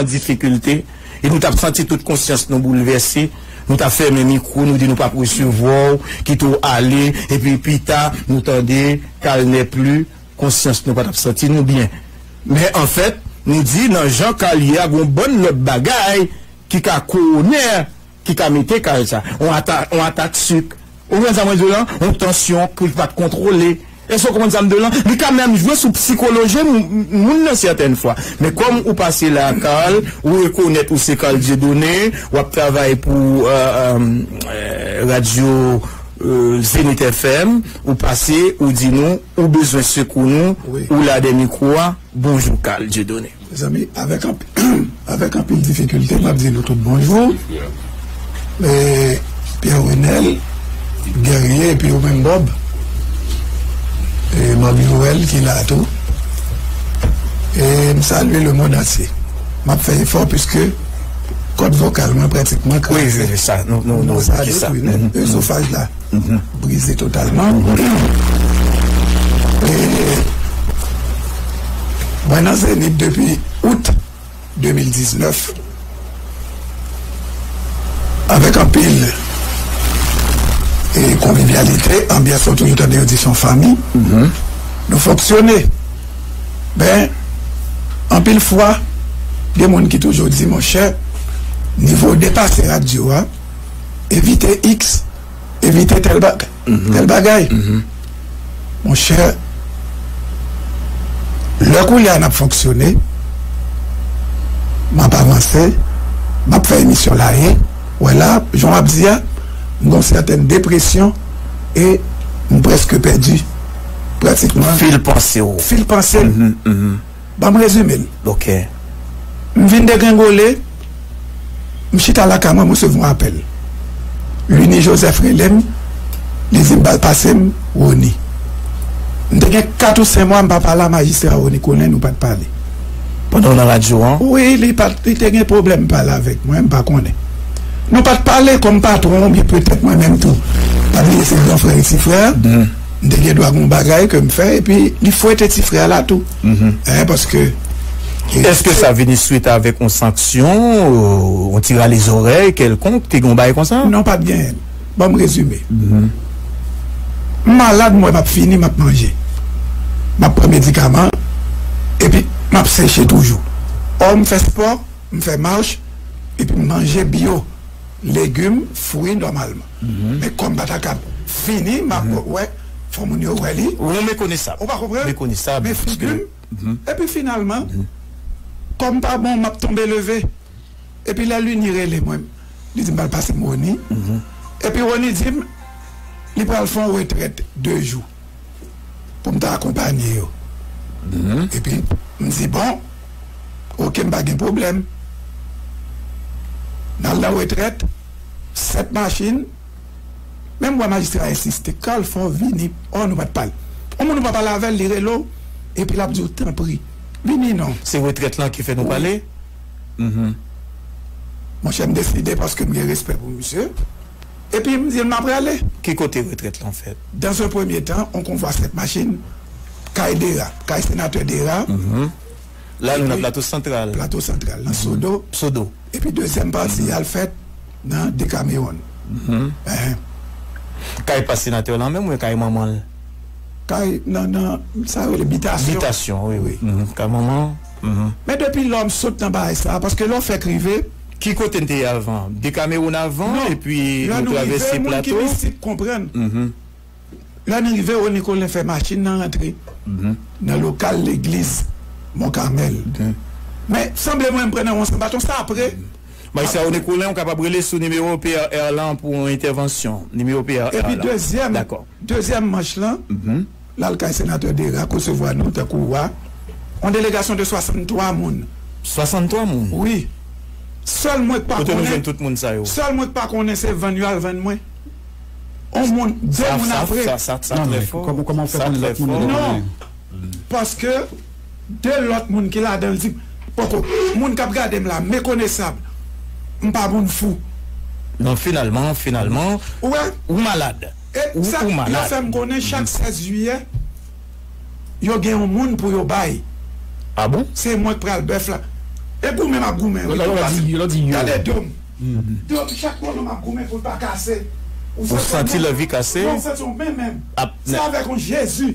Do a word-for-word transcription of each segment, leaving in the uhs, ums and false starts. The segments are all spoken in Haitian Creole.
an difikilte, e nou t ap santi tout konsyans nou boulvèse, nou t ap fèmen mikwo, nou di nou p ap resevwa w, kite w ale, epi pita, nou tande Kal n'est plus, konsyans nou pa t ap santi nou byen. Men anfèt, nou di nan jan Kal ye a, gen yon bann lòt bagay ki ka kowone, ki ka mete Kal sa. On ata-, on atak sik. Ou konprann sa mwen di w lan? On tansyon ke l pa t kontwole. Èske w konprann sa m di w lan? Li ka menm jwe sou sikoloji moun, moun nan sètèn fwa. Men kòm ou pase la, Kal, ou rekonèt ou se Kal Dieudonné, w ap travay pou, euh, euh, euh, radyo, euh, Zenith F M, ou pase, ou di nou, ou bezwen sekou nou, wi, ou la dèyè mikwo a. Bonjou, Kal Dieudonné. Mezanmi, avèk anp-, avèk anpil difikilte, m ap di nou tout bonjou. E, Pierre Renel, Guerrier, epi ou menm, Bob. E, Manmi Noël ki la tou. E, m salye lemonn antye. M ap fè efò, piske kòd vokal mwen pratikman kraze. Wi, wi, wi, sa, nou, nou, nou, nou, sa detwi, wi, ezofaj la brize totalman. E mwen nan Zenith depi out de mil diznèf, avèk anpil, e, konvivyalite, anbyans, ou toujou tande yo di se yon fanmi. Nou fonksyone. Men, anpil fwa, gen moun ki toujou di, monchè, nivo w depase radyo a, evite X, evite tèl ba-, tèl bagay. Monchè, lè koulye a n ap fonksyone, m ap avanse, m ap fè emisyon la, e, wè la, jan w ap di a, m gen yon sètèn depresyon e m prèske pèdi, pratikman, fil panse w. Fil panse m. Ban m rezime l. Ok. M vin degrengole, m chita lakay mwen, m resevwa yon apèl. Lunie Joseph rele m, li di m pral pase m Rony. M te gen kat ou senk mwa m pa pale a majistra Rony Colin, nou pa t pale. Pandan w nan radyo an? Wi, li pa t, li te gen pwoblèm pale avèk mwen, m pa konnen. Nou pa t pale kòm patwon, oubyen petèt mwen menm tou. Pa bliye se gran frè e ti frè. M te gen dwa gen yon bagay ke m fè, epi li fwete ti frè la tou. Hein, paske, e, èske sa vini swit avèk yon sanksyon, yon ti rale zòrèy kèlkonk, te gen yon bagay konsa? Non, pa t genyen. Ban m rezime. M malad, m wè m ap fini, m ap manje. M ap pran medikaman, epi m ap seche toujou. Ò, m fè spò, m fè mach, epi m manje byo, legim, fwi nòmalman. Men kò m pa ta kab fini, m ap wè, fò moun yo wè li. Ou mekonesab. Ou pa konprann? Mekonesab, men figi m, epi finalman, kò m pa bon, m ap tonbe leve. Epi lè Lunie rele mwen, li di m pral pase m Rony. Epi Rony di m, li pral fè yon retrèt de jou pou m ta akonpanye yo. Epi m di, bon, ok, m pa gen pwoblèm. N al nan retrèt, sèt machin. Men m wè majistra a ensiste, Carl, fò w vini. Ò, nou pa t pale. Yon moun ou pa pale avè l, li rele w, epi l ap di w, tanpri, vini non. Se retrèt lan ki fè nou pale? Monchè, m deside paske m gen respè pou misye. Epi m di l m ap prale. Ki kote retrèt lan fèt? Dans un premier temps, on konvwa sèt machin, kay Dera, kay senatè Dera. La, nou nan Plato Santral. Plato Santral, nan Sodo. Sodo. Epi dezyèm pati a l fèt nan Dekamewon. Kay pa senatè lan menm, oubyen kay manman l? Kay nan, nan, sa yo rele bitasyon. Bitasyon, wi, wi. Kay manman. Men depi lò m sot nan bagay sa, paske lè w fèk rive. Ki kote n te ye avan? Dekamewon avan, epi nou travèse Plato. Lè nou rive, moun ki mistik konprann. Lè n rive, Rony Colin fè machin nan rantre nan lokal legliz Mont Carmel. Men sanble mwen m pran nan yon sanbaton sa apre. Majistra Rony Colin, ou kapab rele sou nimewo P R R lan pou yon entèvansyon. Nimewo P R R lan. Epi dezyèm, dezyèm manch lan, l al kay senatè Dera, resevwa nou tankou wa. Yon delegasyon de swasanntwa moun. Swasanntwa moun? Wi. Sèl mwen k pa konnen. Kote nou jwenn tout moun sa yo? Sèl mwen k pa konnen se vann yo al vann mwen. On moun, de moun apre. Sa, sa, sa, sa trè fò. Kòman, kòman w fè konnen lòt moun yo te konnen? Non. Paske de lòt moun ki ladan l di, poko, moun k ap gade m la, mekonesab. M pa moun fou. Non, finalman, finalman, ou malad. E sa, yo fè m konnen chak sèz jiyè, yo gen yon moun pou yo bay. Ah bon? Se mwen k pral bèf la. E goumen m ap goumen, wi. Lè w di, lè w di yo. Gade do m. Do m, chak kolon m ap goumen pou l pa kase. Ou santi l anvi kase? Non, ou santi w menm menm. Se avèk yon Jezi.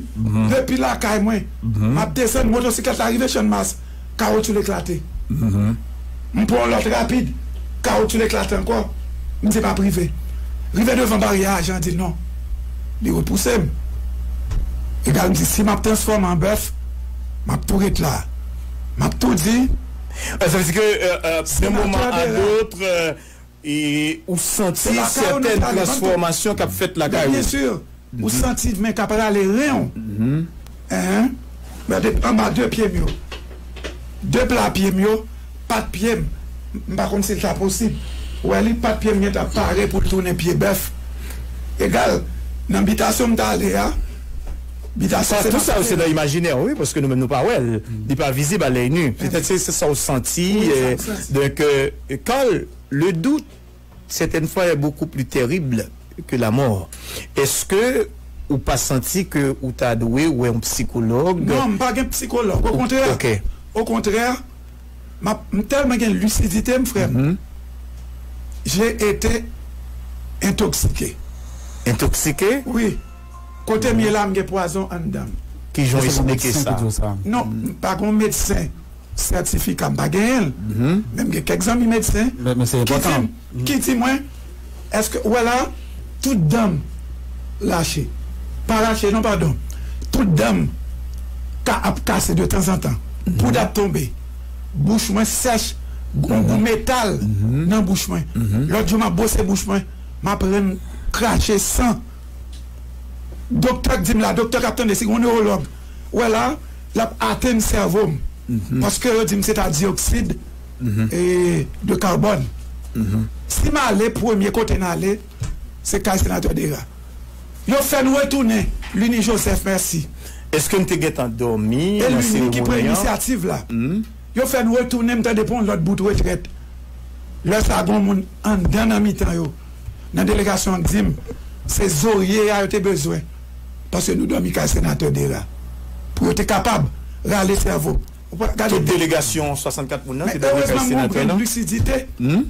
Depi lakay mwen, m ap desann motosiklèt la rive Channmas, kawotchou l eklate. M pran yon lòt rapid, kawotchou l eklate ankò. M di m ap rive. Rive devan baryè a, Jan di non. Li repouse m. Egal, m di, si m ap transfòme an bèf, m ap tou ret la. M ap tou di, euh, ça veut dire que, euh, euh, d'un moment à l'autre, euh, e ou santi sètèn transfòmasyon k ap fèt lakay ou. Byen si, ou santi men k ap rale ren w. Enhen. Gade anba de pye m yo. De pla pye m yo, pat pye m. M pa konn si l ta posib. Ou wè li, pat pye m gentan pare pou l tounen pye bèf. Egal, nan bitasyon m t ale a, bitasyon se tout sa yo se nan imajinè, wi, paske nou menm nou pa wè l. Li pa vizib a lèy ni. Petèt se, se sa w santi. Donk, Carl, le doute, certaines fois, est beaucoup plus terrible que la mort. Èske ou pa santi ke ou ta dwe wè yon psikològ? Non, m pa gen psikològ. Okontrè, okontrè, m ap, m tèlman gen lisidite m, frè m. J'ai été intoxiqué. Intoxiqué? Wi. Kote m ye la, m gen pwazon anndan m. Ki jan w eksplike sa? Non, m pa gen medsen sètifika, m pa genyen l. Men m gen kèk zanmi medsen ki di m, ki di mwen, èske ou wè la, tout dan m rache. Pa rache, non, padon. Tout dan m ka ap kase de tanzantan. Poud ap tonbe. Bouch mwen sèch, gon gou metal nan bouch mwen. Lòt jou, m ap bwose bouch mwen, m ap rann krache san. Doktè k di m la, doktè k ap tande, si gon newològ, wè la, l ap atenn sèvo m. Paske yo di m se ta diyoksid, e, de kabòn. Si m ale, premye kote n ale, se kay senatè Dera. Yo fè n retounen Lunie Joseph, mèsi. Èske n te gentan dòmi nan seremoni an? E Lunie ki pran inisyativ la. Yo fè n retounen, m tande, pou yon lòt bout retrèt. Lè sa a, gon moun anndan nan mitan yo, nan delegasyon an, k di m se zorye a yo te bezwen, paske nou dòmi kay senatè Dera, pou yo te kapab rale sèvo. Tout delegasyon, swasannkat moun nan, te dòmi kay senatè, non? Men erezman, mwen gen lisidite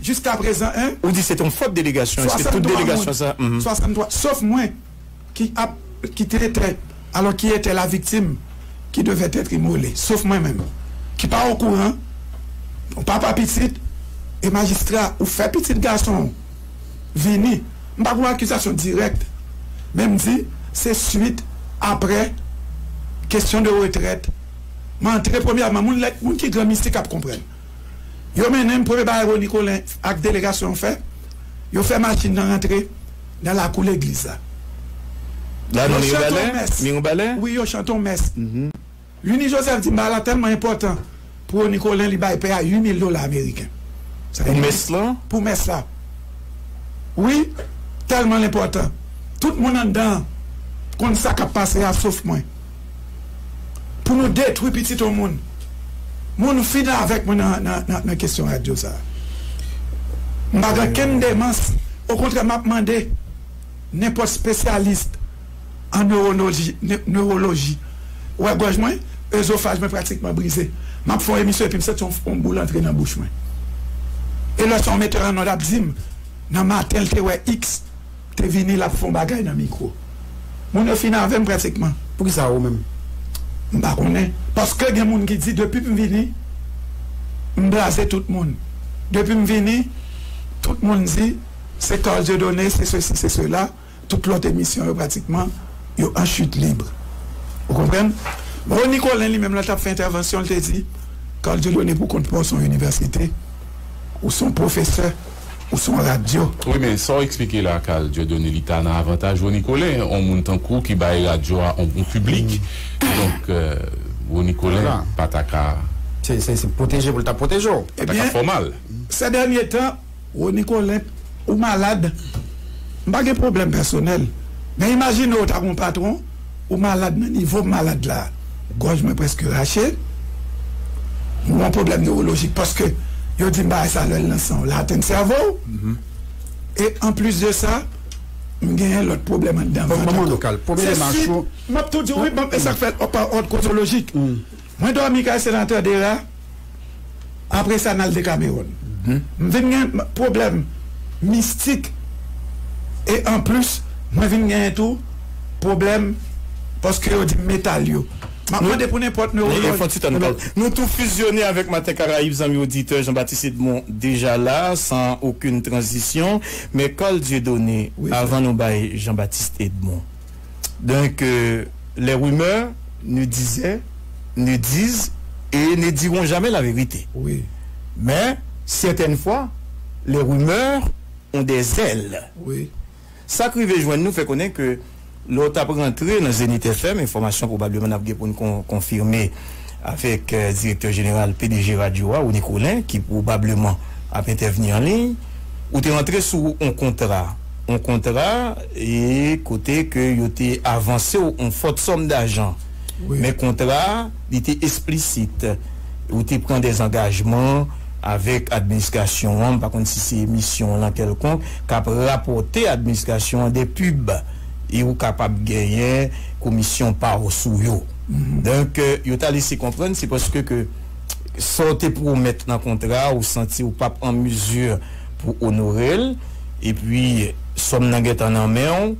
jiskaprezan, en. Ou di se te yon fòt delegasyon, èske tout delegasyon sa? Swasanntwa moun. Swasanntwa, sof mwen, ki ap, ki te, te, alors qui était la victime qui devait être immolée, sof mwen menm, ki pa okouran, yon papa pitit, e majistra, ou fè pitit gason w vini, m pa gen yon akizasyon dirèk, men m di, se swit, apre, kesyon de retrèt, m antre premyèman, moun lè, moun ki gran mistik ap konprann. Yo mennen m, premye bagay Rony Colin ak delegasyon an fè, yo fè machin nan rantre nan lakou legliz la. La nan Mirobalè? Mirobalè? Wi, yo chante yon mès. Lunie Joseph di m bagay la tèlman enpòtan pou Rony Colin, li bay pè a uit mil dola ameriken. Pou mès lan? Pou mès la. Wi, tèlman l enpòtan. Tout moun anndan an konn sa k ap pase a, sof mwen. Pou nou detwi pitit yon moun. Moun fin avèk mwen nan, nan, nan, nan kesyon radyo sa a. M pa gen okenn demans. Okontrè, m ap mande nenpòt espesyalis an newoloji, ne-, newoloji. Ou wè gòj mwen, ezofaj mwen pratikman brize. M ap fè yon emisyon epi m santi yon, yon boul antre nan bouch mwen. E lè se yon metè an nòd ap di m, nan maten l te wè X, te vini, l ap fè yon bagay nan mikwo. Moun yo fin avè m pratikman. Poukisa ou menm? M pa konnen. Paske gen moun ki di, depi m vini, m blaze tout moun. Depi m vini, tout moun di, se Carl Dieudonné, se sesi, se sela. Tout lòt emisyon yo pratikman, yo an chit lib. Ou konprann? Rony Colin li menm, lè l t ap fè entèvansyon, l te di, Carl Dieudonné, pou kont pa w, se yon inivèsite, ou se yon pwofesè, ou se yon radyo. Wi, men sa w eksplike la, Carl Dieudonné, li ta nan avantaj Rony Colin, yon moun tankou w ki bay radyo a yon, yon piblik. Donk, euh, Rony Colin pa ta ka. Se, se, se pwoteje pou l ta pwoteje w. Pa ta ka fè w mal. Ebyen, se dènye tan, Rony Colin, ou malad. M pa gen pwoblèm pèsonèl. Men imajine w ta gon patwon, ou malad nan nivo m malad la. Gòj mwen prèske rache. M gon pwoblèm newolojik paske yo di m bagay sa lè l nan san w, l atenn sèvo w. E anplis de sa, m genyen lòt pwoblèm anndan vant ankò. Se swit, m ap tou di w, wi, e sa k fè l pa òd kozolojik. Mwen dòmi kay senatè Dera. Apre sa, n al Dekameron. M vin gen pwoblèm mistik. E anplis, mwen vin genyen tou pwoblèm paske yo di m metal yo. M ap mande pou nenpòt newològ. Nou tou fizyone avèk Maten Karayib, zanmi oditè, Jean-Baptiste Edmond deja la, san okenn tranzisyon. Men Carl Dieudonné, avan nou bay Jean-Baptiste Edmond. Donc, euh, les rumeurs ne disaient, ne disent et ne diront jamais la vérité. Wi. Mais, certaines fois, les rumeurs ont des ailes. Wi. Sa k rive jwenn nou fè konnen ke lè w t ap rantre nan Zenith F M, enfòmasyon pwobableman n ap gen pou n kon- konfime avèk euh, direktè jeneral P D G radyo a, Rony Colin, ki pwobableman ap entèvni an liy, ou te rantre sou yon kontra. Yon kontra e kote ke yo te avanse w yon fòt sòm dajan. Wi. Men kontra a, li te esplisit. Ou te pran de angajman avèk administrasyon an, m pa konn si se misyon lan kèlkonk, k ap rapòte administrasyon an de pib e ou kapab genyen komisyon pa w sou yo. Donk, euh, yo ta lese konprann se paske ke sa w te pwomèt nan kontra a, ou santi ou p ap an mizi pou onore l, epi sòm nan gentan nan men w,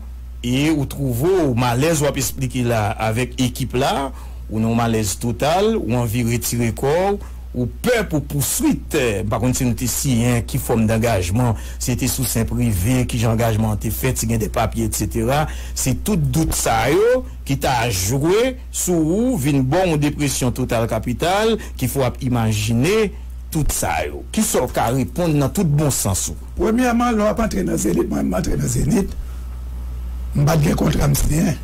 e ou twouve w malèz w ap esplike la avèk ekip la, ou nan yon malèz total, ou anvi retire kò w, ou pè pou pouswit. M pa konn si nou te siyen ki fòm dangajman, si se te sou sen prive, kijan angajman an te fèt, si gen de papye, etsetera. Se tout dout sa yo ki ta jwe sou ou, vin ba w yon depresyon total kapital, ki fè w ap imajine tout sa yo. Kisa w ka reponn nan tout bon sans ou? Premyèman, lè w ap antre nan Zenith, mwen menm m antre nan Zenith, m pa t gen kontra m siyen.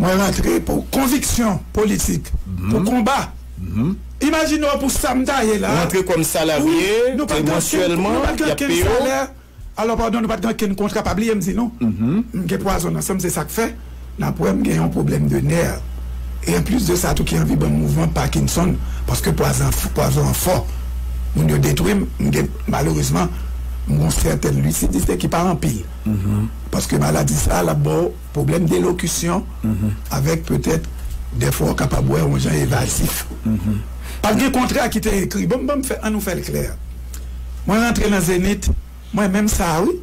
Mwen rantre pou konviksyon politik, pou konba. Imajine w pou sa m ta ye la. Ou antre kòm salarye, Wi, nou pa t gen mansyèlman, nou pa t gen y ap okenn peye w. Salè. Alò, padon, nou pa t gen okenn kontra, pa bliye m di nou. M gen pwazon nan san m, se sa k fè. N ap wè m gen yon pwoblèm de nè. E anplis de sa tou ki anvi ban m mouvman Parkinson, paske pwazon, pwazon an fò. Moun yo detwi m, m gen, malerezman, m gen yon sètèn lisidite ki pa anpil. Paske maladi sa a, l ap ba w pwoblèm de lokisyon, avèk petèt, dèfwa w kapab wè yon jan evazif. Pa t gen kontra ki te ekri. Bon, bon, m fè, ann nou fè l klè. Mwen rantre nan Zenith, mwen menm sa a, wi.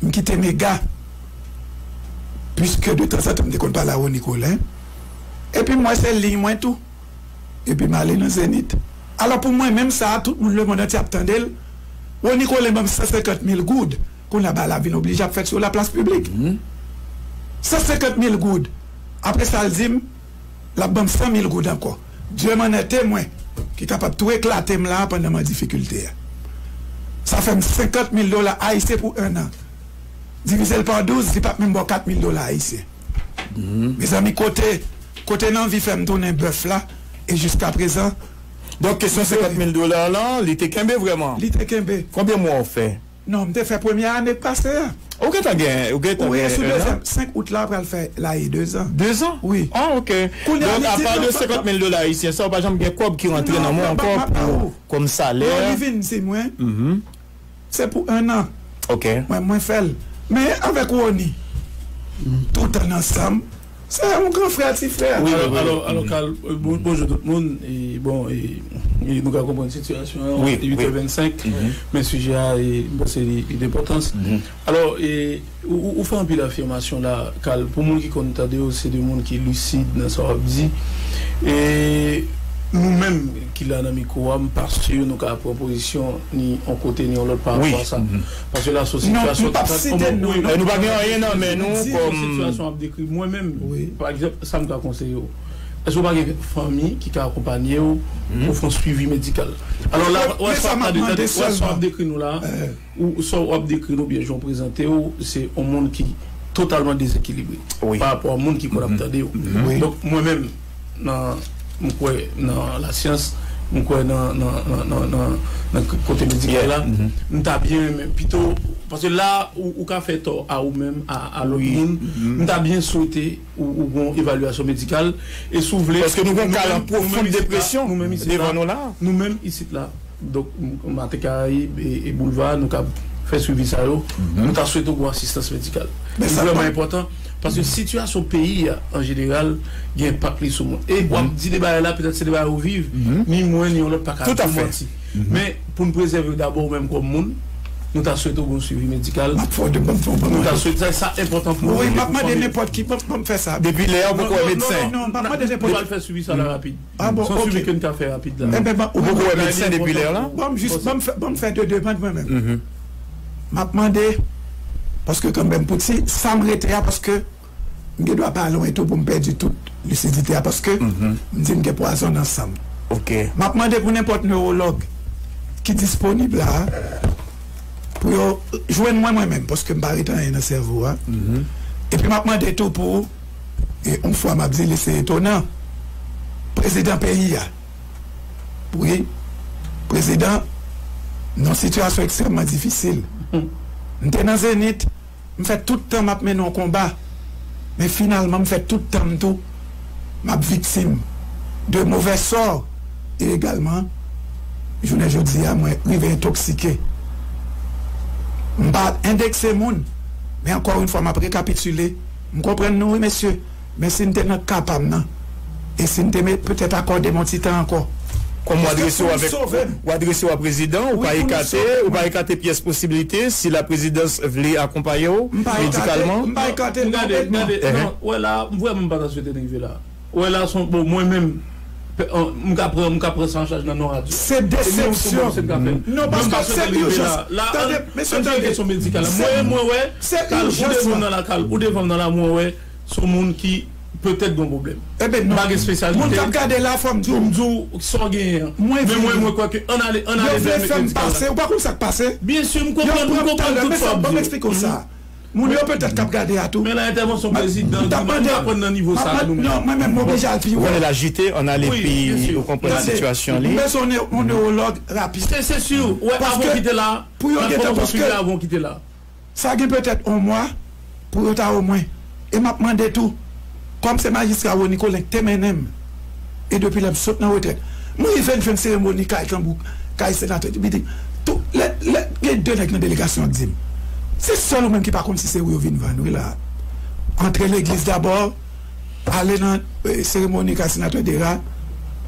M kite Mega. Piske de tanzantan, m te konn pale a Rony Colin. Epi m wè se liy mwen tou. Epi m ale nan Zenith. Alò, pou mwen menm sa a, tout moun lemonn antye ap tande l. Rony Colin ban m san senkant mil goud. Kounye a bagay la vin oblije ap fèt sou laplas piblik. San senkant mil goud. Apre sa, l di m, l ap ban m san mil goud ankò. Dye m an ète mwen, ki kapab tou eklate m la a pandan m an difikilte a. Sa fè m senkant mil dola ayisyen pou enn an. Divize l pa douz, li p ap menm ba w kat mil dola ayisyen. Mezanmi, kote, kote lanvi fè m tounen bèf la, e jiskaprezan, Donk, kesyon senkant mil dola lan, li te kenbe vrèman? Li te kenbe. Konbyen mwa w fè? Non, m te fè premyè ane k pase a. Ou gentan gen, ou gentan Wi, gen sou enn an? Dezyèm, senk out la pral fè la e dezan. Dezan? Wi. Ah, ok. Kounye a, Donk, li di apa non, de pa- senkant mil dola ayisyen sa, ou pa janm gen kòb ki rantre nan men w ankò pou, kòm salè? Non, li vin di mwen, se pou enn an. Ok. Mwen, mwen fè l. Men avèk Rony, tout an ansanm, se yon gran frè, ti frè. Wi, Alò, wi, alò, wi. alò, Carl, euh, bon, bonjou tout moun. E, bon, e, e nou ka konprann sitiyasyon an, Wi, uit è vennsenk, men sijè a, e, m panse li, li d enpòtans. Alò, e, ou, ou, ou fè anpil afimasyon la, Carl, pou moun ki konn tande w, se de moun ki lisid nan sa w ap di. E nou menm ki la nan mikwo a, m pa si nou ka pran pozisyon ni yon kote ni yon lòt pa rapò a sa. Paske la, se yon sitiyasyon Non, m p ap site non. E nou pa gen anyen nan men nou kòm sitiyasyon ap dekri mwen menm. Pa egzanp, sa m ka konseye w. Èske w pa gen fanmi ki ka akonpanye w pou fè yon swivi medikal? Alò la, wè sa w ap dekri nou la, ou sa w ap dekri nou, byen jan w prezante w, se yon moun ki totalman dezekilibre pa rapò a moun ki konn ap tande w. Donk, mwen menm, nan, m kwè nan lasyans, m kwè nan, nan, nan, nan, nan, nan kote medikal la, m ta byen renmen pito, paske la, ou, ou ka fè tò a ou menm, a, a lòt moun, m ta byen swete ou, ou gon evalyasyon medikal, e si w vle, Paske nou gon ka nan pwofon depresyon devan nou la. Nou menm isit la, donk, Maten Karayib e, e Boulva, nou ka fè swivi sa yo. Nou ta swete w gon asistans medikal. Li vrèman enpòtan. Paske sitiyasyon peyi a, an jeneral, gen enpak li sou moun. E w ap di de bagay la, petèt se de bagay ou viv, ni mwen, ni yon lòt pa ka di w manti. Men, pou n prezève w dabò, ou menm kòm moun, nou ta swete w gen yon swivi medikal. M ap fè w de banm fè w banm. Nou ta swete sa, sa enpòtan pou nou. Wi, m ap mande nenpòt ki, ban m fè sa. Depi lè a, ou poko wè medsen. Non, non, non, m ap mande nenpòt ki. Ou pral fè swivi sa la rapid. Ah bon, ok. Se yon swivi ke n ka fè rapid la. Enben, ou poko wè medsen depi lè a la? Ban m jis, ban m fè, ban m fè de demann mwen menm. M ap mande, paske kanmenm, pou ti, sa m rete a, paske m gen dwa pa lwen tou pou m pèdi tout lisidite a, paske m di m gen pwazon nan san m. M ap mande pou nenpòt newològ ki disponib la a, pou yo jwenn mwen, mwen menm, paske m pa rete anyen nan sèvo a. Epi m ap mande tou pou, e, yon fwa m ap di li, se etonan, prezidan peyi a. Wi, prezidan, nan yon sitiyasyon ekstrèmman difisil. M te nan Zenith, m fè tout tan m ap mennen yon konba, men finalman m fè tout tan m tou, m ap viktim de movè sò, e egalman, jounen jodi a, mwen rive entoksike. M pa endekse moun, men ankò yon fwa, m ap rekapitile, m konprann nou, wi, mesye, men si n te nan ka pa m nan, e si n te me-, petèt akòde m yon ti tan ankò. Kòm w adrese w avèk, w adrese w a prezidan, ou pa ekate, ou pa ekate pyès posiblite, si la prezidans vle akonpaye w medikalman. M pa ekate, m pa ekate, non, men. Gade, gade, non, wè la, m vrèman m pa ta swete n rive la. Wè la, se yon, bon, mwen menm, m ka pran, m ka pran sa an chaj nan non radyo. Se desepsyon. Non, paske se ijans. Tande, mesye, tande. Kesyon medikal la. Mwen, mwen wè, se ijans. Ou devan nan la, Carl, ou devan nan la, mwen wè, se yon moun ki petèt gen yon pwoblèm. Eben non. M pa gen espesyalite. Moun k ap gade la, fò m di w. Pou m di w sa w genyen an. Men mwen, mwen kwè ke ann ale, ann ale vè medikal la. Yo vle fè m pase. Ou pa konn sa k pase? Byen si, m konprann, m konprann tout sa w ap di. Ban m eksplike w sa. Moun yo petèt k ap gade a tou. Men nan entèvansyon prezidan, m t ap mande, m t ap pran nan nivo sa a nou menm. Non, mwen menm, m oblije al pi lwen. Ou konnen l ajite, ann ale pi, ou konprann sitiyasyon li. M bezwen yon newològ rapid. Se, se si, wè, avan w kite la, paske pou yo gentan, paske sa gen petèt yon mwa pou yo ta omwen. E m ap mande tou, kòm se majistra Rony Colin k te mennen m, e depi lè m sot nan retrèt, m rive n jwenn seremoni kay Tanbou, kay senatè Biding. Tou, lè, lè, gen de nèg nan delegasyon an k di m, se sèl ou menm ki pa konn si se ou yo vin vann, wi, la. Antre legliz dabò, ale nan, eh, seremoni kay senatè Dera,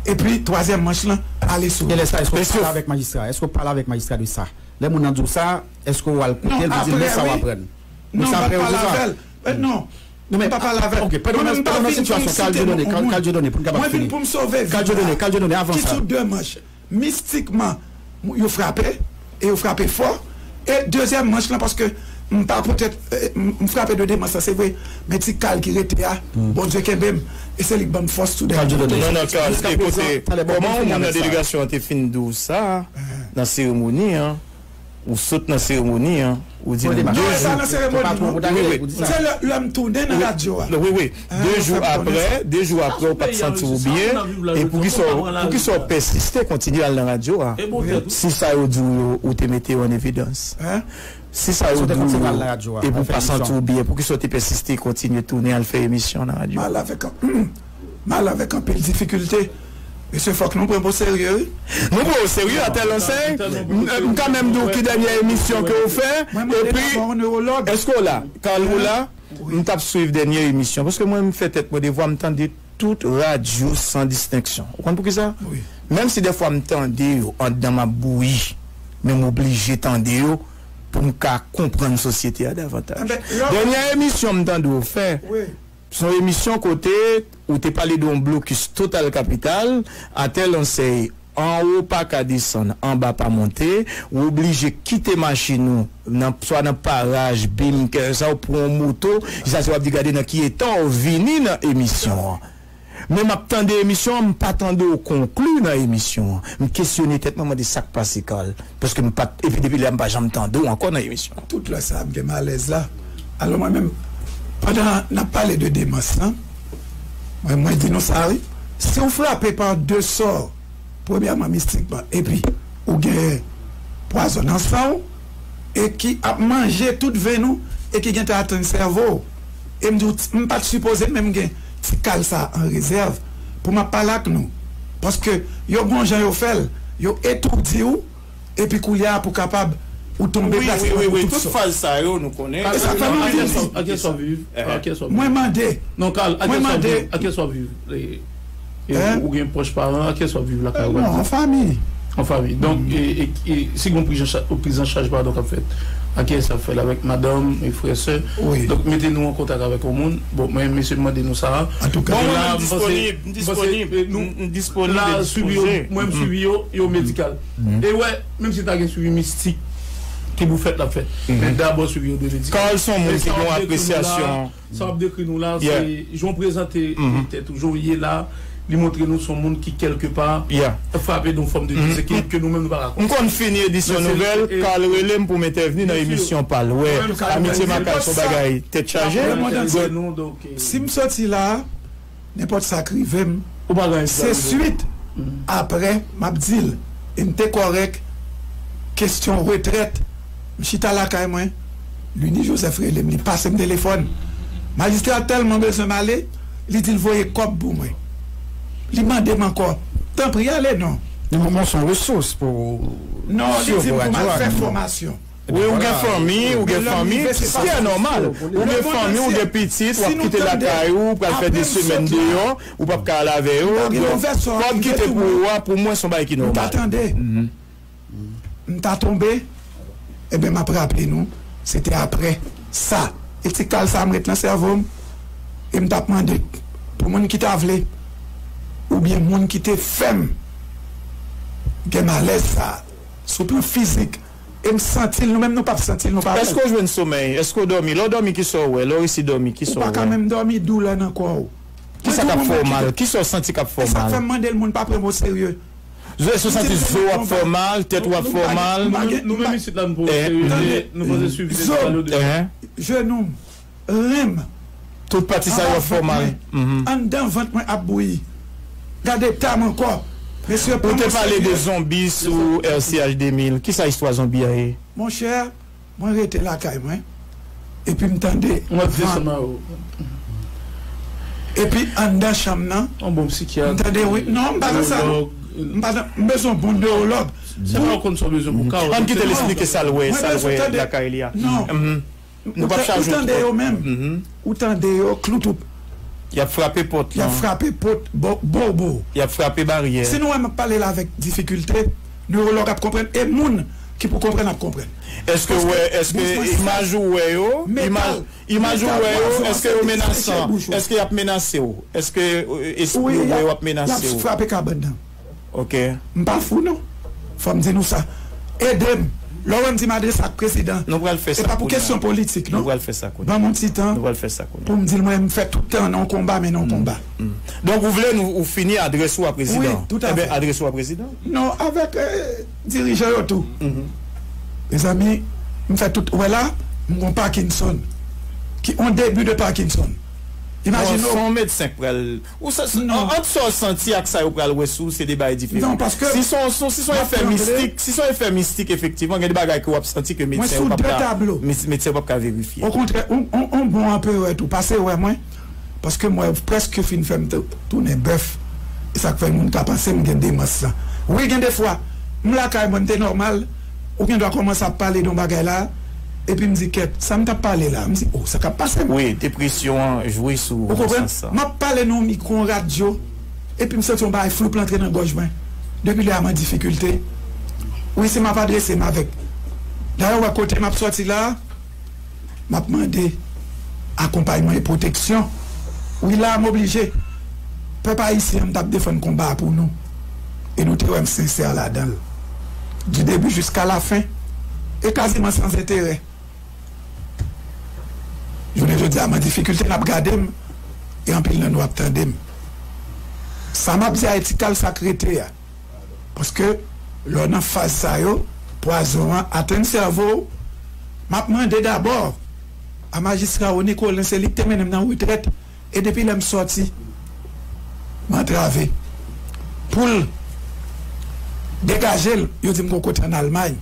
epi twazyèm manch lan, ale sou. E lè sa, èske w pale avèk majistra? Èske w pale avèk majistra de sa? Lè moun nan di w sa, èske w al koute l pou di l men sa w aprann? Non, m pa pale avè l. Eh, non. Non, men, m pa pale avè l. Ok, pandan nou nan sitiyasyon, Carl Dieudonné, Carl Dieudonné, pou n kapab fini. Mwen vin pou m sove vi a. Carl Dieudonné, Carl Dieudonné, avan sa. Ki sou de manch. Mistikman, yo frape, e yo frape fò. E dezyèm manch lan, paske m pa poutèt, eh, m, m frape de de manch lan, se vre, men ti Carl ki rete a, Bondye kenbe m, e se li k ban m fòs tou de. Carl Dieudonné. Non, non, Carl, ekoute, kòman yon moun nan delegasyon an te fin di w sa, nan seremoni an, ou sot nan seremoni an, ou di nou de jou. Non, e pa nan seremoni, non. Wi, wi. Se lè, lè m tounen nan radyo a. Wi, wi. De jou apre, de jou apre, ou pa t santi w byen. E poukisa, poukisa w pèsiste kontinye al nan radyo a? Si sa yo di w yo, ou te mete yo an evidans. Si sa yo di w yo, epi w pa santi w byen, poukisa w te pèsiste kontinye tounen al fè emisyon nan radyo a? Mal avèk an-, mal avèk anpil difikilte. Mesye, fòk nou pran w o serye, wi. Nou pran w o serye, atèl ansèy. M, m ka menm di w ki dènyè emisyon ke w fè, epi, èske w la? Carl, ou la? M t ap swiv dènyè emisyon, paske mwen, m fè tèt mwen devwa, m tande tout radyo san distenksyon. Ou konn poukisa? Menm si dèfwa m tande yo, anndan m ap bouyi, men m oblije tande yo pou m ka konprann sosyete a davantaj. Dènyè emisyon m tande w fè, se yon emisyon kote ou te pale de yon blokis total kapital, atèl ansèy, anwo pa ka desann, anba pa monte, ou oblije kite machin ou nan, swa nan paraj, bim, kèlkeswa, ou pran yon moto, jis ase w ap di gade nan ki eta w vini nan emisyon an. Men m ap tande emisyon an, m pa tande w konkli nan emisyon an. M kesyone tèt mwen, mande sa k pase, Carl. Paske m pa t, epi depi lè a, m pa janm tande w ankò nan emisyon an. Tout lè sa a, m gen malèz la. Alò, mwen menm, pandan n ap pale de demans lan, mwen, mwen di nou sa, wi. Si w frape pa de sò, premyèman, mistikman, epi ou gen pwazon nan san w, e ki ap manje tout venn ou, e ki gentan atenn sèvo w. E m di w, m pa t sipoze menm gen ti Carl sa a an rezèv pou m ap pale ak nou. Paske yo gon jan yo fè l, yo etoudi w, epi koulye a pou kapab ou tonbe plas lan pou tout sòs. Wi, wi, wi, tout faz sa yo, nou konnen. E sa k fè m anvi di. Ak kiyès w ap viv? Ak kiyès w ap viv? Mwen mande. Non, Carl, ak kiyès w ap viv? Ak kiyès w ap viv? E, e, ou gen pwòch paran, ak kiyès w ap viv lakay ou? Non, an fanmi. An fanmi. Donk, e, e, e, si gen yon priz an cha-, yon priz an chaj, padon, k ap fèt, ak kiyès y ap fè l? Avèk madanm, e, frè, sè? Wi. Donk, mete nou an kontak avèk yon moun. Bon, mwen, mesye, m mande nou sa a. Antouka. Bon, mwen menm disponib, m disponib, e, nou, m, m disponib e dispoze. Mwen, m swivi yo, yo medikal. E wè, menm si ta gen swivi mistik ki pou fèt, l ap fèt. Men dabò swivi yo dwe medikal. Carl se yon moun ki gen yon apresyasyon. Sa w ap dekri nou la, se jan w prezante tèt ou, jan w ye la, li montre nou se yon moun ki, kèlkepa, frape de yon fòm de disekilib ke nou menm nou pa ka konprann. M konn fini edisyon nouvèl, Carl rele m pou m entèvni nan emisyon pa l. Wè, Amitye Makak se yon bagay tèt chaje. Si m soti la, nenpòt sa k rive m, se swit, apre, m ap di l, e m te kòrèk, kesyon retrèt, m chita lakay mwen, Lunie Joseph rele m, li pase m telefòn. Majistra tèlman bezwen m ale, li di l voye kòb pou mwen. Li mande m ankò, tanpri ale non. Li mande yon resous pou... Non, li di m pou m al fè fòmasyon. Wi, ou gen fanmi, ou gen fanmi, se nòmal. Ou gen fanmi, ou gen pitit, w ap kite lakay ou, ou pral fè de semèn deyò, ou p ap ka al avè yo. Donk, kòb ki te pou ou a, pou mwen, se yon bagay ki nòmal. M ta tande. M ta tonbe. Ebyen, m ap raple nou, se te apre sa. E ti kal sa a m ret nan sèvo m. E m t ap mande pou moun ki ta vle, oubyen moun ki te fè m gen malèz sa a, sou plan fizik, e m santi l, nou menm nou p ap santi l, nou pa wè l. Èske w jwenn somèy? Èske w dòmi? Lè w dòmi, kisa w wè? Lè w resi dòmi, kisa w wè? Ou pa ka menm dòmi, doulè nan kò w. Kisa k ap fè w mal? Kisa w santi k ap fè w mal? E sa k fè m mande l, moun pa pran m oserye. Èske w santi zo w ap fè w mal, tèt ou ap fè w mal? Nou menm isit la, nou pran w oserye, nou panse swivi se sa yo de. Jenou m, ren m, tout pati sa yo ap fè w mal. Anndan vant mwen ap bouyi. Gade eta m ankò. Mesye, pran m oserye. Ou te pale de zonbi sou R C H de mil. Kisa istwa zonbi a ye? Monchè, mwen rete lakay mwen. Epi m tande van. Epi anndan chanm nan, m tande wi. Non, m pa nan sa non. M pa nan, m bezwen bon newològ. Ann kite l esplike sa l wè, sa l wè lakay li a. Non. Nou p ap chaje w twòp. Ou tande yo menm. Ou tande yo, kloutou. Y ap frape pòt lan. Y ap frape pòt, bo, bo, bo. Y ap frape baryè. Si nou wè m ap pale la avèk difikilte, newològ ap konprann, e moun ki pou konprann ap konprann. Èske w wè, èske imaj ou wè yo, imaj, imaj ou wè yo, èske yo menasan? Èske y ap menase w? Èske, e, èske w wè yo ap menase w? Y ap frape kabann nan. Ok. M pa fou non. Fò m di nou sa. Ede m. Lè w wè m di m adrese ak prezidan, nou pral fè sa kounye a. E pa pou kesyon politik non. Nou pral fè sa kounye a. Ban m yon ti tan. Nou pral fè sa kounye a. Pou m di l mwen m fè tout tan nan yon konba, men nan yon konba. Donk ou vle nou, ou fini adrès ou a prezidan? Wi, tout à fait. Enben, adrès ou a prezidan? Non, avèk, eh, dirijan yo tou. Mezanmi, m fè tout, ou wè la, m gon Parkinson. Ki on debi de Parkinson. Imajine w. Bon, se yon medsen k pral Ou sa, sa, an, ant sa w santi ak sa yo pral wè sou w, se de bagay diferan. Non, paske si se yon, si se yon efè mistik, si se yon efè mistik, efektivman, gen de bagay ke w ap santi ke medsen yo p ap ka, medsen yo p ap ka verifye. Okontrè, on, on, on bon anperè tou, pase wè mwen, paske mwen prèske fin fè m tou-, tounen bèf. E sa k fè moun ka panse m gen demans lan. Wi, gen de fwa, m lakay mwen, m te nòmal, ou gen dwa kòmanse ap pale de yon bagay la, epi m di, "Kèt, sa m t ap pale la?" M di, "Oh, sa k ap pase m?" Wi, depresyon an jwe sou ou nan sans sa. Ou konprann? M ap pale nan yon mikwo, yon radyo, epi m santi yon bagay floup antre nan gòj mwen. Depi lè a, m an difikilte. Wi, si m ap adrese m avèk. Dayè, ou wè kote m ap sòti la, m ap mande akonpayman e pwoteksyon. Wi, la a, m oblije. Pèp ayisyen an, m t ap defann konba a pou nou. E nou te wè m sensè ladan l. Du début jusqu'à la fin. E kaziman sans intérêt. Jounen jodi a, m an difikilte, n ap gade m, e anpil nan nou ap tande m. Sa m ap di a, e ti kal sa k rete a. Paske, lè w nan faz sa yo, pwazon an atenn sèvo w. M ap mande dabò a majistra Rony Colin, se li k te mennen m nan retrèt, e depi lè m sòti, m antrave. Pou l degaje l, yo di m gon kote ann Almay,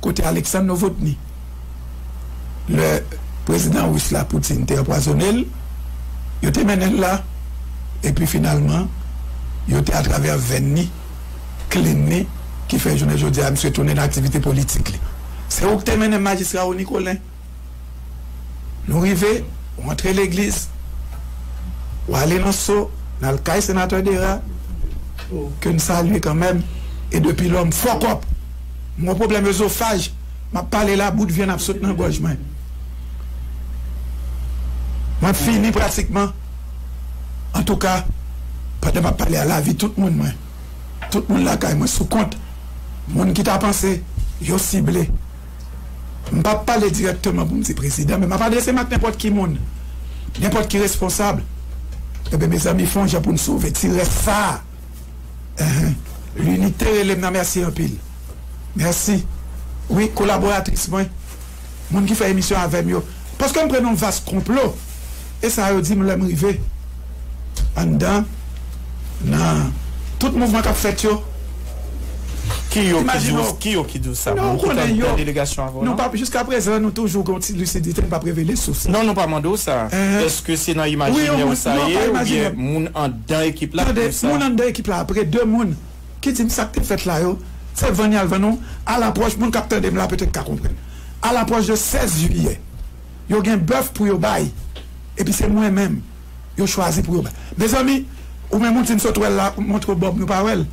kote Alexandre Novotny. Lè prezidan ris la, Poutine, te anpwazonnen l, yo te mennen l la, epi finalman, yo te atravè venn li, klin li, ki fè jounen jodi a, misye tounen nan aktivite politik li. Se ou ki te mennen m Majistra Rony Colin. Nou rive, ou antre legliz, ou ale nan so, n al kay Senatè Dera, ke n salye kanmenm, e depi lò m fòkòp. M gon pwoblèm ezofaj, m ap pale la, bout vyann ap sot nan gòj mwen. Mwen fini pratikman. Antouka, pandan m ap pale a, lavi tout moun mwen, tout moun lakay mwen sou kont. Moun ki ta panse yo sible. M p ap pale dirèkteman pou m di prezidan, men m ap adrese m ak nenpòt ki moun, nenpòt ki responsab. Ebyen, mezanmi, fè yon jan pou n sove ti rès sa a. Enhen. Linite rele m nan, mèsi anpil. Mèsi. Wi, kolaboratris mwen, moun ki fè emisyon avè m yo. Paske m pran nan vas konplo. E sa yo di m lè m rive anndan, nan tout mouvman k ap fèt yo. Ki yo ki di w, ki yo ki di w sa? Moun ki t anndan delegasyon avè w, non? Jiskaprezan, nou toujou gen yon ti lisidite, n p ap revele sous. Non, nou pa mande w sa. Èske se nan imajinè w sa ye, oubyen moun anndan ekip la ki di w sa? Tande, moun anndan ekip la, apre de moun ki di m sa k te fèt la yo, se van y al vann ou, alapwòch, moun k ap tande m la petèt ka konprann. Alapwòch de sèz jiyè, yo gen bèf pou yo bay, epi se mwen menm yo chwazi pou yo bay. Mezanmi, ou menm ou di m sot wè l la, montre w bòb nou pa wè l.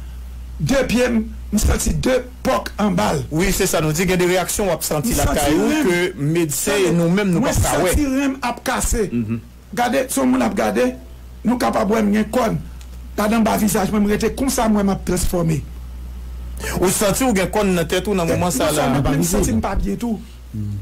De pye m, m santi de pòk anba l. Wi, se sa nou di, gen de reyaksyon w ap santi lakay ou ke medsen e nou menm nou p ap ka wè. Mwen santi ren m ap kase. Gade, si yon moun ap gade, nou kapab wè m gen kòn. Gade anba vizaj mwen, m rete konsa, m wè m ap transfòme. Ou santi w gen kòn nan tèt ou nan moman sa la? Non sèlman, men m santi m pa byen tou.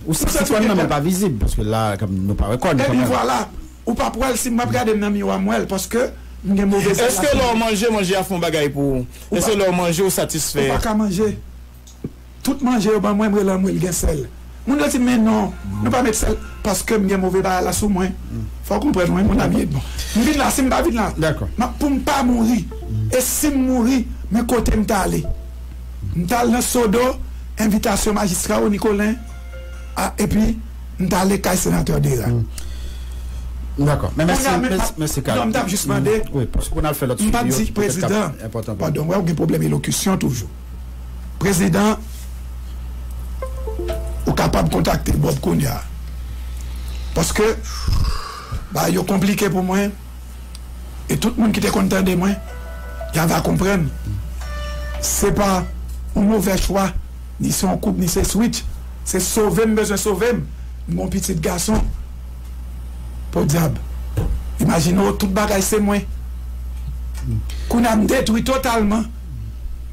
Ou santi kòn nan, men l pa vizib, paske la, kòm nou pa wè kòn. Ebyen vwala, ou p ap wè l, si m ap gade m nan miwa, m wè l, paske m gen move relasyon. Èske lè w manje, manje a fè yon bagay pou ou? Èske lè w manje, ou satisfè? Ou pa ka manje. Tout manje yo ban mwen, m rele anmwe l gen sèl. Moun yo di m, men non, nou pa met sèl, paske m gen move bagay la sou mwen. Fò w konprann mwen, mon ami Edmond. M vin la, si m pa vin la, m ap, pou m pa mouri. E si m mouri, men kote m t ale? M t al nan Sodo, envitasyon Majistra Rony Colin, a, epi m t ale kay Senatè Dera. Dakò. Men mèsi, mèsi, mèsi, Carl. Non, m t ap jis mande. Wi, paske pou n al fè lòt swivi yo, petèt k ap enpòtan pou nou. Padon, wè, ou gen pwoblèm elokisyon toujou. Prezidan, ou kapab kontakte Bob kounye a. Paske, bagay yo konplike pou mwen. E tout moun ki te konn tande mwen, y a va konprann. Se pa yon movè chwa, ni se yon koub, ni se switch. Se sove m bezwen sove m. M gon pitit gason. Podyab. Imajine w, tout bagay se mwen. Kounye a m detwi totalman.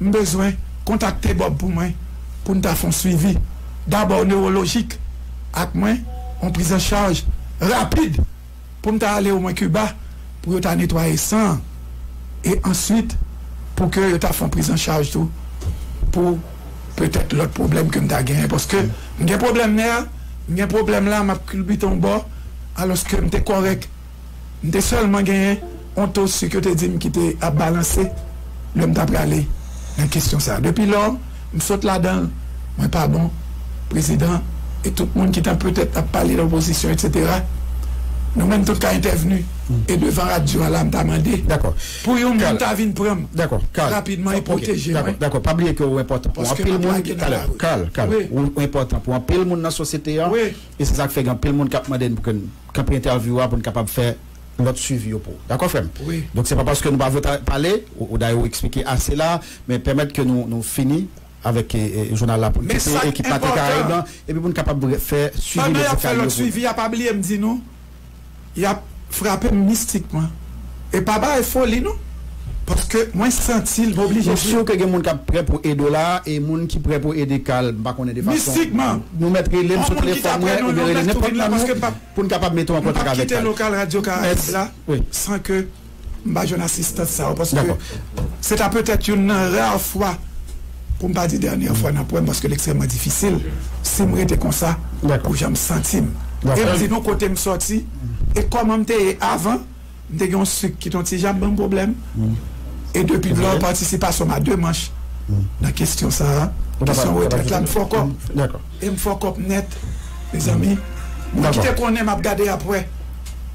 M bezwen kontakte Bob pou mwen, pou n ta fè yon swivi. Dabò newolojik ak mwen, yon priz an chaj rapid pou m ta ale omwen Kiba, pou yo ta netwaye san an. E answit, pou ke yo ta fè yon priz an chaj tou, pou petèt lòt pwoblèm ke m ta genyen. Paske m gen pwoblèm nè, m gen pwoblèm la, m ap kilbite yon bò, alòske m te kòrèk. M te sèlman genyen yon to sik yo te di m ki te ap balanse lè m t ap prale nan kesyon sa a. Depi lò, m sot ladan l, mwen pa bon. Prezidan, e tout moun ki ta petèt ap pale nan opozisyon, etsetera, nou menm tout ka entèvni. E devan radyo a la, m ta mande pou yon moun ta vin pran m rapidman e pwoteje mwen. Dakò, pa bliye ke ou enpòtan pou anpil moun. Kal, Kal, ou enpòtan pou anpil moun nan sosyete a. E se sa k fè gen anpil moun k ap mande n pou ke n kanpe entèvyou a pou n kapab fè lòt swivi yo pou ou. Dakò, frè m? Donk, se pa paske nou pa vle ta-, pale, ou, ou dayè ou eksplike ase la, men pèmèt ke nou, nou fini avèk, e, e, jounal la pou n kite ekip Maten Karayib lan, epi pou n kapab fè swivi medikal yo pou nou. Pandan y ap fè lòt swivi a, pa bliye m di nou, y ap frape m mistikman. E pa bagay foli, non. Paske mwen santi l, m oblije di. Mwen si ke gen moun k ap prè pou ede w la, e moun ki prè pou ede Kal, m pa konnen de fason. Mistikman. Nou mèt rele m sou telefòn mwen, oubyen rele nenpòt moun. Pou n kapab mete w an kontak avèk Kal. M p ap kite lokal Radyo Karayib la san ke m pa jwenn asistans sa yo, paske se ta petèt youn nan ra fwa, pou m pa di dènyè fwa, n ap wè m, paske l ekstrèmman difisil si m rete konsa pou jan m santi m. E m di nou kote m sòti, e kòman m te ye avan, m te gen yon sik ki t on ti jan ap ban m pwoblèm. E depi lò, patisipasyon m a de manch nan kesyon sa a, kesyon retrèt la, m fòkòp. E m fòkòp nèt, mezanmi. Moun ki te konnen m ap gade apre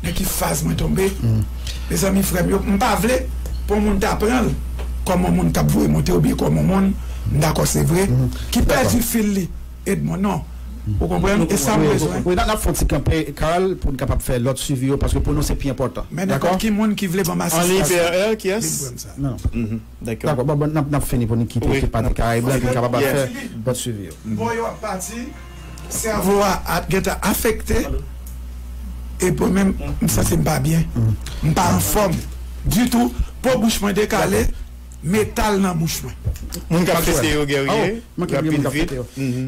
nan ki faz mwen tonbe. Mezanmi, frè m yo, m pa vle pou yon moun ta pran l kòm yon moun k ap voye monte oubyen kòm yon moun, m dakò, se vre, ki pèdi fil li. Edmond, non. Ou konprann? E sa m bezwen. Wi, n ap fè yon ti kanpe, Carl, pou n kapab fè lòt swivi yo, paske pou nou, se pi enpòtan. Men nenpòt ki moun ki vle ban m asistans, li pran sa. Non. Dakò. Dakò, bon, bon, n ap, n ap fini pou nou kite ekip Pati Karayib la, epi n kapab ap fè lòt swivi yo. Bò yo ap pati, sèvo a ap gentan afekte, epi menm, m santi m pa byen. M pa anfòm ditou, po bouch mwen dekale, metal nan bouch mwen. Moun k ap fete yo, Guerrier. Manke bliye moun k ap fete yo.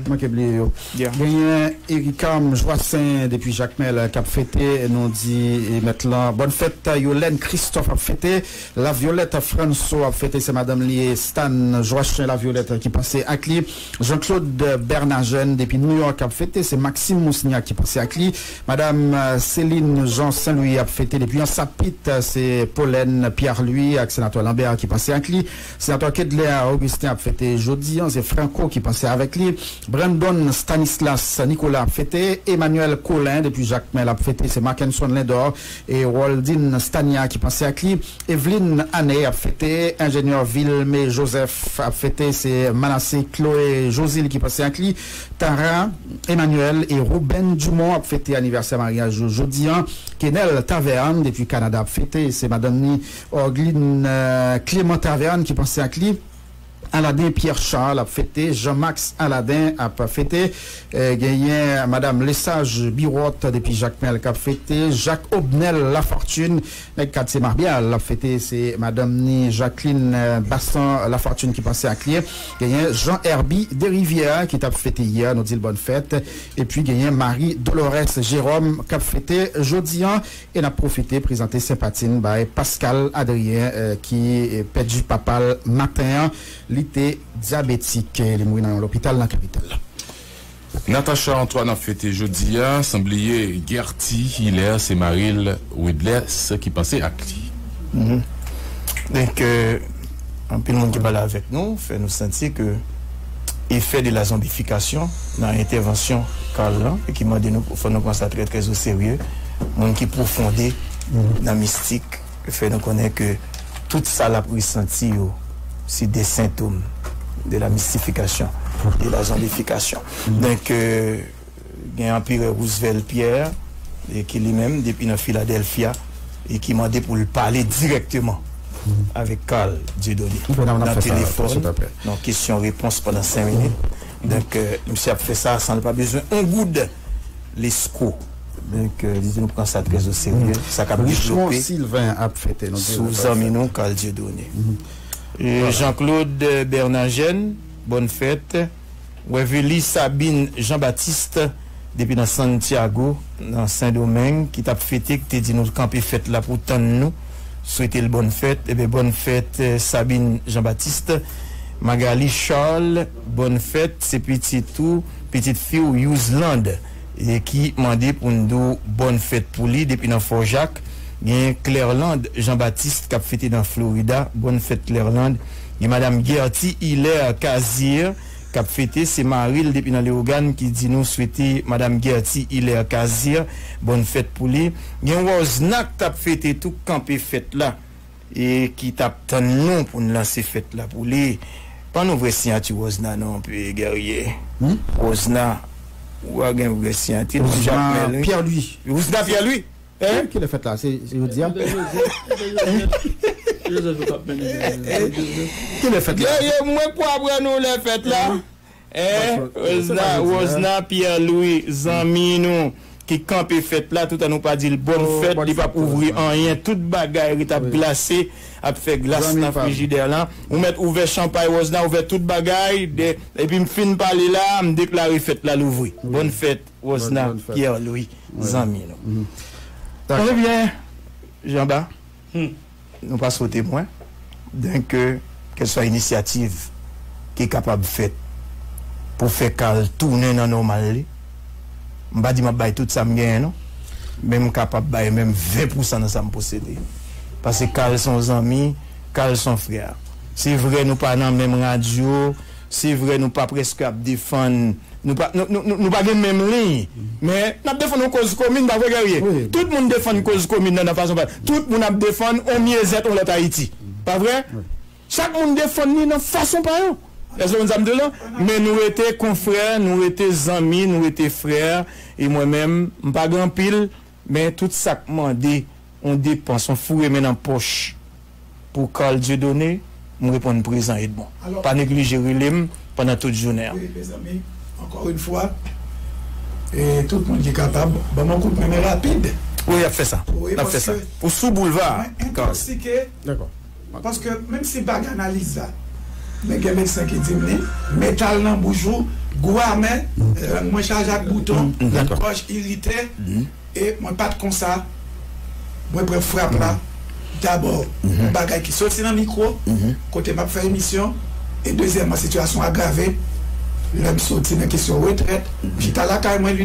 Manke bliye yo. Genyen Ericam Joassaint depi Jakmèl k ap fete, nou di mèt lan bòn fèt. Yolène Christophe ap fete, Laviolette Franso ap fete, se madanm li ye, Stan Joassaint Laviolette ki panse ak li. Jean-Claude Bernagène depi Nouyòk ap fete, se Maxime Mousniak ki panse ak li. Madam Céline Jean Saint-Louis ap fete depi Ansapit, se Paulène Pierre-Louis ak senatè Lambert ki panse ak li. Senatè Kedler Augustin ap fete jodi an, se Franco ki panse avèk li. Brandon Stanislas Nicolas ap fete, Emmanuel Colin depi Jakmèl ap fete, se Markenson Lindor e Roldine Stania ki panse ak li. Eveline Anne ap fete, enjenyè Vilme Joseph ap fete, se Manassé Chloé Josil ki panse ak li. Tara Emmanuel e Ruben Dumont ap fete anivèsè maryaj yo jodi an. Kenel Taverne depi Kanada ap fete, se madanm ni Orgline Clément Taverne ki panse ak li. Aladin Pierre Charles ap fete, Jean Max Aladin ap fete, genyen madanm Lesage Birot depi Jakmèl k ap fete, Jacques Obnel Lafortune, nèg katye Mabyal ap fete, se madanm ni Jacqueline Bassan Lafortune ki panse ak li. Genyen Jean Herby Derivière ki t ap fete yè, nou di l bòn fèt. Epi genyen Marie Dolores Jérôme k ap fete jodi an. E n ap pwofite prezante senpati n bay Pascal Adrien ki pèdi papa l maten an. Li te dyabetik. Li mouri nan yon lopital nan kapital la. Natacha Antoine ap fete jodi a, san bliye Gerty Hilaire, se mari l Wedlès ki panse ak li. Donk, anpil moun ki pale avèk nou fè nou santi ke efè de la zonbifikasyon nan entèvansyon Carl lan e ki mande nou pou fò nou pran sa trè trè o serye. Moun ki pwofonde nan mistik fè nou konnen ke tout sa l ap resanti yo se de sentòm de la mistifikasyon, de la zonbifikasyon. Donk, gen Anperè Roosevelt Pierre, ki li menm depi nan Philadelphia e ki mande pou l pale dirèkteman avèk Carl Dieudonné nan telefòn, nan kesyon repons pandan senk minit. Donk, misye ap fè sa san l pa bezwen on goud lesko. Donk, li di nou pran sa trè o serye. Sa k ap devlope sou zanmi nou Carl Dieudonné. Jean Claude Bernagène, bòn fèt. Wèveli Sabine Jean Baptiste depi nan Santiago, nan Sendomeng, ki t ap fete, ki te di nou kanpe fèt la pou tann nou, swete l bòn fèt. Ebyen, bòn fèt Sabine Jean Baptiste. Magali Charles, bòn fèt. Se pitit ou, pitit fi w Youzland, ki mande pou n di w bòn fèt pou li depi nan Fò Jak. Gen Clairlande Jean Baptiste k ap fete nan Florida, bòn fèt Clairlande. Gen madanm Gerty Hilaire Cazier k ap fete, se mari l depi nan Leyogàn ki di nou swete madanm Gerty Hilaire Cazier bòn fèt pou li. Gen Wozna k t ap fete tou, kanpe fèt la e ki t ap tann nou pou n lanse fèt la pou li. Ban nou vrè siyati Wozna non, Guerrier. Wozna, ou a gen vrè siyati l. Wozna Pierre Louis. Wozna Pierre Louis. Hein? Kilè fèt la? Se jodi a? Kilè fèt la? Mwen k pou aprann ou lè fèt la. Hein? Wozna, Wozna Pierre Louis, zanmi nou ki kanpe fèt la, toutan nou pa di l bòn fèt, li p ap ouvri anyen, tout bagay ret ap glase, ap fè glas nan frijidè lan. Ou mèt ouvè chanpay, Wozna, ouvè tout bagay, epi m fin pale la, m deklare fèt la louvri. Bòn fèt, Wozna Pierre Louis, zanmi nou. Ebyen, Janba, nou pa sou temwen. Donk, kèlswa inisyativ ki kapab fèt pou fè Carl tounen nan nòmal li. M pa di m ap bay tout sa m genyen non, men m kapab bay menm ven pousan nan sa m posede. Paske Carl se yon zanmi, Carl se yon frè. Se vre nou pa nan menm radyo, se vre nou pa prèske ap defann Nou pa, nou, nou, nou, nou pa gen menm liy. Men, n ap defann yon koz komin, pa vre, Guerrier? Tout moun defann koz komin nan, nan fason pa yo. Tout moun ap defann yon myezèt, yon lòt Ayiti. Pa vre? Chak moun defann li nan fason pa yo. Èske w konn sa m di w la? Men nou rete konfrè, nou rete zanmi, nou rete frè. E mwen menm, m pa gen anpil, men tout sa k mande yon depans, yon foure men nan pòch pou Carl Dieudonné, m reponn prezan Edmond. Pa neglije rele m pandan tout jounen an. Wi, mezanmi, ankò yon fwa, e tout moun ki kapab, ban m yon kout men, men rapid. Wi, y ap fè sa. Wi, n ap fè sa. Ou sou boulva, Carl. Mwen entòksike. Dakò. Paske menm si m pa gen analiz la, men gen medsen ki di m li, metal nan bouch ou, gou amè, lang mwen chaje ak bouton, gòj irite, e mwen pa t konsa. Mwen pran frap la, dabò, yon bagay ki soti nan mikwo, kote m ap fè emisyon, e dezyèmman, sitiyasyon agrave, lè m soti nan kesyon retrèt, m chita lakay mwen,